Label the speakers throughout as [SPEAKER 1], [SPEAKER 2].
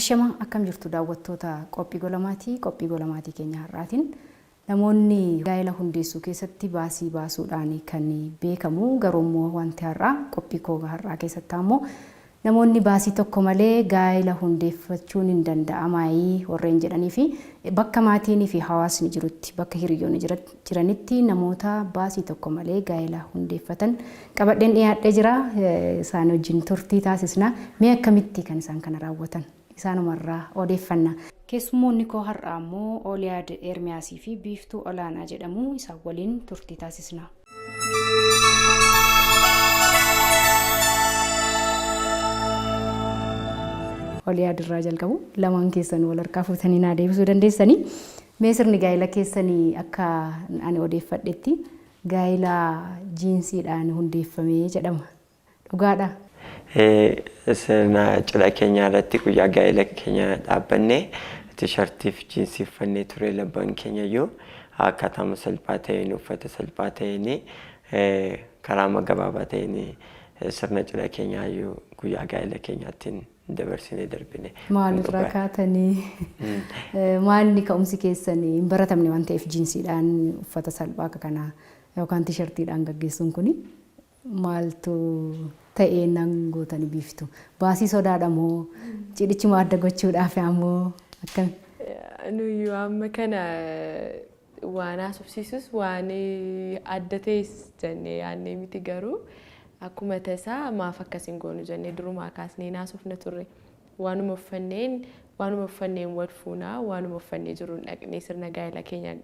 [SPEAKER 1] Ashama, akkam jirtu daawwattoota Qophii Gola Maatii? Qophii Gola Maatii keenya har'aatiin namoonni gaa'ela hundeessuu keessatti baasii baasuudhaan kan beekamu, garuu immoo wanti har'aa qophii koo har'aa keessatti ammoo namoonni baasii tokko malee gaa'ela hundeeffachuun hin danda'amaayii warreen jedhanii fi bakka maatiinii fi hawaasni jirutti, bakka hiriyoonni jiranitti namoota baasii tokko malee gaa'ela hundeeffatan qabadheen dhiyaadhee jira. Isaan wajjin turtii taasisna. Mee akkamitti kan isaan kana raawwatan? Isaanumarraa odeeffanna. Keessummoonni koo har'aa immoo Ooliyaad Ermiyaasii fi Biiftuu Olaanaa jedhamu. Isaan waliin turtii taasisna. Oliyaad irraa jalqabu, lamaan keessan wal harkaa fuutanii naa deebisuu dandeessanii. Mee sirni gaa'ela keessanii akka ani odeeffadhetti gaa'ela jiinsiidhaan hundeeffamee jedhama. Dhugaadhaa?
[SPEAKER 2] Sirna cidha keenyaa irratti, guyyaa gaa'ela keenya dhaabbanne, tishartii fi jiinsii uffannee ture labban keenya iyyuu. Akkaataama salphaa ta'een, uffata salphaa ta'een, karaama gabaabaa ta'een sirna cidha keenyaa iyyuu guyyaa gaa'ela keenyaattiin dabarsinee darbine.
[SPEAKER 1] Maalirraa kaatanii? Maalni ka'umsi keessan? Hin baratamne waan ta'eef jiinsiidhaan, uffata salphaa akka kanaa yookaan tishartiidhaan gaggeessuun kuni maaltu ta'ee nan gootani Biiftu? Baasii sodaadha moo cidhichuma adda gochuudhaaf ammoo akkami?
[SPEAKER 3] Nuyyuu amma kana waan haasofsiisus waan adda ta'es jennee yaadnee miti, garuu akkuma tasaa maaf akkas hin goonu jennee durumaa kaasnee haasofna turre. Waanuma uffanneen wal fuunaa, waanuma uffannee jiruun dhaqnee sirna gaa'ela keenya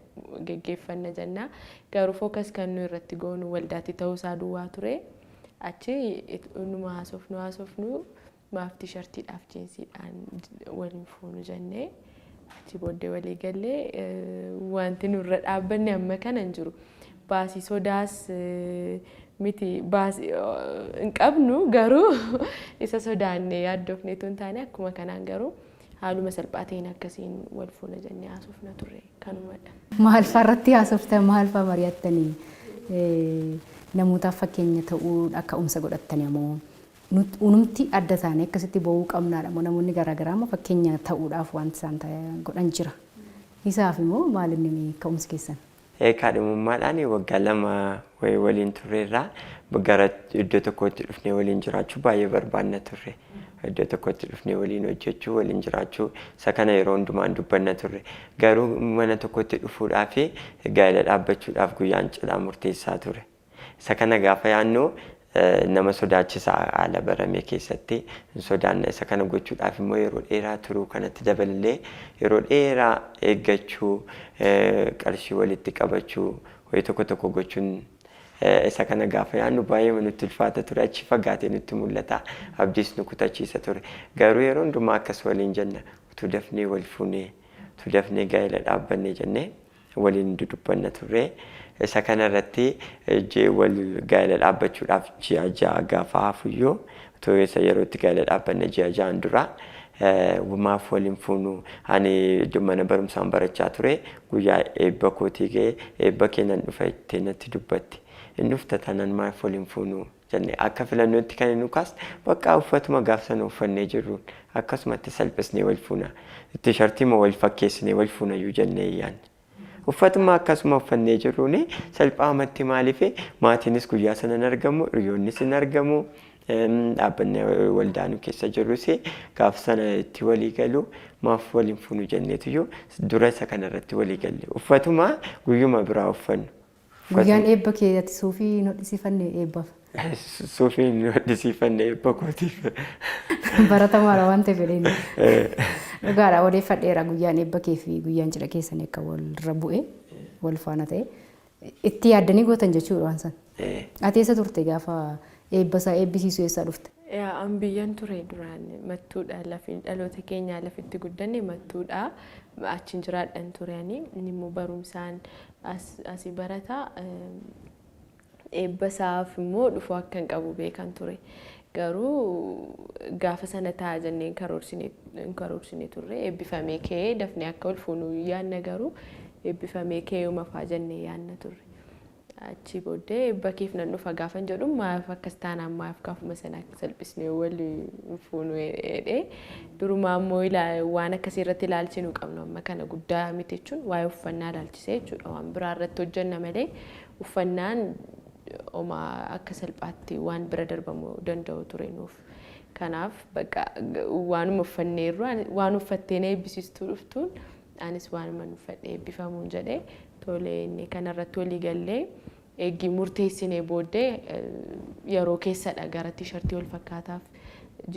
[SPEAKER 3] geggeeffanna jenna. Garuu focus kan nu irratti goonu waldaatti ta'uusaa duwwaa ture. Achi numa haasofnu haasofnu, maaf tishartiidhaaf jiinsiidhaan waliin fuunu jennee achi booddee walii gallee. Wanti nurra dhaabbanne amma kana hin jiru. Baasii sodaas miti, baasii hin qabnu, garuu isa sodaannee yaaddofneetu hin taane. Akkuma kanaan garuu haaluma salphaa ta'een akkasiin wal fuuna jennee haasofna turre, kanumadha.
[SPEAKER 1] Maal fa'aa irratti haasoftan? Maal fa'aa mari'attanii? Namootaaf fakkeenya ta'uu akka umsa godhattanii ammoo unumti adda taane akkasitti ba'uu qabnaadha moo namoonni garaagaraa immoo fakkeenya ta'uudhaaf wanti isaan godhan jira? Isaaf immoo maal inni ka'umsi keessan?
[SPEAKER 2] Kaadhimummaadhaan waggaa 2 waliin turreerraa gara iddoo tokkotti dhufnee waliin jiraachuu baay'ee barbaanna turre. Iddoo tokkotti dhufnee waliin hojjechuu, waliin jiraachuu, isa kana yeroo hundumaan dubbanna turre. Garuu mana tokkotti dhufuudhaaf, gaa'ela dhaabbachuudhaaf guyyaan cidhaa murteessaa ture. Isa kana gaafa yaadnu nama sodaachisa. Haala barame keessatti hin sodaanna. Isa kana gochuudhaaf immoo yeroo dheeraa turuu kanatti dabalallee, yeroo dheeraa eeggachuu, qarshii walitti qabachuu, wayii tokko tokko gochuun, isa kana gaafa yaadnu baay'ee nutti ulfaata ture. Achi fagaatee nutti mul'ata. Abdiis nu kutachiisa ture. Garuu yeroo hundumaa akkas waliin jenna. Utuu dafnee wal fuunee, utuu dafnee gaa'ela dhaabbannee jennee waliin dudubbanna turre. Isa kana irratti wal gaa'ela dhaabbachuudhaaf ji'a 6 gaafa hafuyyuu, utuu isa yerootti gaa'ela dhaabbanne ji'a 6n dura, maaf waliin fuunu? Ani mana barumsaan barachaa ture. Guyyaa eebba kootii ga'e, eebba kee nan dhufa jettee natti dubbatti. Inni dhufta taanaan maaf waliin fuunu jenne. Akka filannootti kan inni kaasne bakka uffatuma gaaf sana uffannee jirruun akkasumatti salphisnee wal fuuna. Tishartii moo wal fakkeessinee wal fuunayyuu jennee yaadne. Uffatuma akkasuma uffannee jirruun salphaamatti. Maaliif? Maatiinis guyyaa sana hin argamu, hiriyoonnis hin argamu, dhaabbanni waldaa nu keessa jirrus gaaf sana itti walii galu. Maaf waliin fuunu jenneetuyyuu dura isa kanarratti walii galle. Uffatuma guyyuma biraa uffannu.
[SPEAKER 1] Guyyaan eebba kee ati suufii hin hodhisiifanne eebbaaf?
[SPEAKER 2] Suufii hin hodhisiifanne eebba kootiif.
[SPEAKER 1] Baratamaadha waan ta'eef fedheen. Dhugaadha, odeeffadheera guyyaan eebba kee fi guyyaan cidha keessanii akka walirra bu'e, wal faana ta'e. Itti yaaddanii gootan jechuudha waan sana. Ati eessa turte gaafa eebba isaa eebbisiisu? Eessaa dhufte?
[SPEAKER 3] An biyyan ture duraan, Mattuudha. Lafi dhaloota keenyaa, lafitti guddanne Mattuudha. Achiin jiraadhan ture ani. Inni immoo barumsaan asii barata. Eebba isaaf immoo dhufuu akka hin qabu beekan ture. Garuu gaafa sana ta'a jennee hin karoorsine turre. Eebbifamee ka'ee dafnee akka ol fuunu yaadna, garuu eebbifamee ka'ee mafaa jennee yaadna turre. Achi booddee eebba keef nan dhufa gaafan jedhu, maaf akkas taanaan, maaf gaafuma sana akka salphisnee wal hin fuunu jedhee. Durumaa immoo waan akkasii irratti ilaalchi nu qabnu amma kana guddaa miti jechuun, waa'ee uffannaa ilaalchisee jechuudha. Waan biraa irratti hojjenna malee uffannaan homaa akka salphaatti waan bira darbamuu danda'u ture nuuf. Kanaaf bakka waanuma uffanneerru, waan uffattee na eebbisiistuu dhuftuun, anis waanuma uffadhee eebbifamuun jedhee, tolee inni kanarratti walii gallee eeggi murteessinee booddee yeroo keessadha gara T-shirtii wal fakkaataaf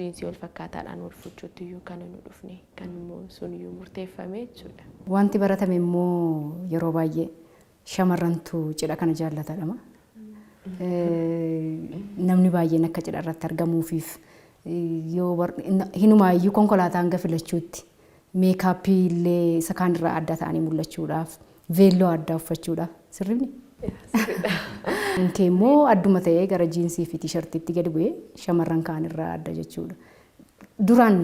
[SPEAKER 3] jiinsii wal fakkaataadhaan wal fuuchuutti iyyuu kan nu dhufne, kan immoo sun iyyuu murteeffame jechuudha.
[SPEAKER 1] Wanti baratame immoo yeroo baay'ee shamarrantu cidha kana jaallatadhama. Namni baay'een akka cidha irratti argamuufiif yoo hinumaayyuu konkolaataa hanga filachuutti, makeup illee isa kaan irraa adda ta'anii mul'achuudhaaf, veelloo addaa uffachuudhaaf, sirriidha. Kee immoo adduma ta'ee gara jiinsii fi T-shirtiitti gadi bu'ee shamarran kaan irraa adda jechuudha. Duraan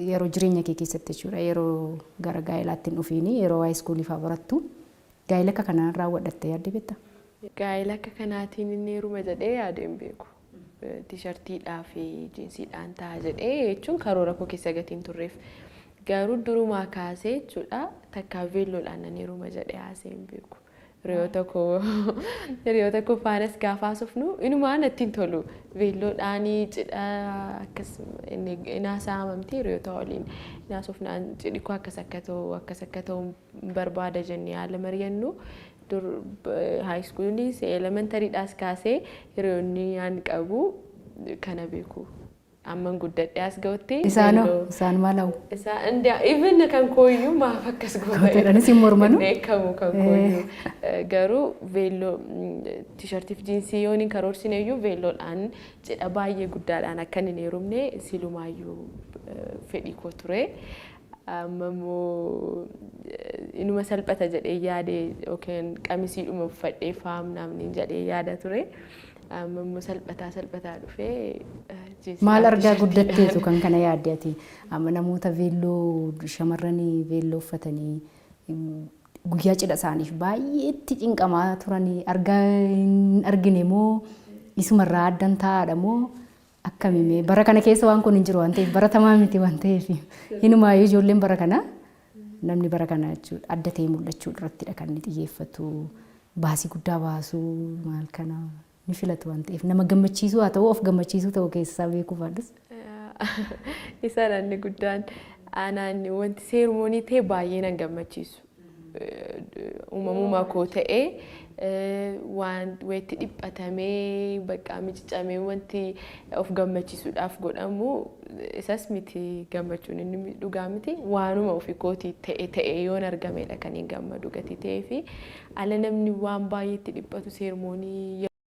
[SPEAKER 1] yeroo jireenya kee keessatti jechuudha, yeroo gara gaa'ilaatti hin dhufiini, yeroo high schoolii fa'aa barattu, gaa'ila akka kanaan raawwadhattee yaadde beektaa?
[SPEAKER 3] Gaa'ela akka kanaatiin inni heeruma jedhee yaadee hin beeku. T-shirtiidhaa fi jiinsiidhaan ta'a jedhee jechuun karoora koo keessa gatiin turreef. Garuu durumaa kaasee jechuudha, takkaa veelloodhaan nan heeruma jedhee haasee hin beeku. Hiriyoota koo faanas gaafa haasofnu inumaa natti hin tolu. Veelloodhaanii cidha akkas inni haasa'amamti, hiriyoota waliin inni haasofnaan cidhi koo akkas akka ta'u, akkas akka ta'u barbaada jennee haala mari'annu. Dur high schooliis elementarydhaas kaasee hiriyoonni aan qabu kana beeku. Amman guddadhee as ga'utti.
[SPEAKER 1] Isaanoo isaan maal hawwu?
[SPEAKER 3] Isaan even kan kooyyuu maaf akkas goota?
[SPEAKER 1] Jedhanis hin mormanu?
[SPEAKER 3] Beekamu kan kooyyuu. Garuu veelloo, T-shirtiif jiinsii yoon hin karoorsine iyyuu, veelloodhaan cidha baay'ee guddaadhaan akka hin heerumne silumaayyuu fedhii koo ture. Amma immoo inuma salphata jedhee yaade, yookiin qamisiidhuma uffadhee faamnaamni jedhee yaada ture. Amma immoo salphataa salphataa dhufee.
[SPEAKER 1] Maal argaa guddatteetu kan kana yaadde ati? Amma namoota veelloo, shamarranii veelloo uffatanii guyyaa cidha isaaniif baay'eetti cinqamaa turanii argaa hin argine moo, isumarraa addan taa'aadha moo akkamime? Bara kana keessa waan kun hin jiru waan ta'eef, baratamaa miti waan ta'eef, hinumaayyuu ijoolleen bara kana, namni bara kana jechuudha, adda ta'ee mul'achuu irrattidha kan inni xiyyeeffatu, baasii guddaa baasuu maal kana ni filatu waan ta'eef, nama gammachiisuu haa ta'u, of gammachiisuu ta'u keessaa beekuu baadhus.
[SPEAKER 3] Isaan inni guddaan anaan wanti ceremony ta'e baay'ee nan gammachiisu. Uumamuma koo ta'ee waan wayitti dhiphatamee bakka micicamee wanti of gammachiisuudhaaf godhamu isas miti. Gammachuun inni dhugaa miti, waanuma ofii kootii ta'e ta'e yoon argamedha kan hin gammadu gatii ta'ee fi ala namni waan baay'eetti dhiphatu ceremony.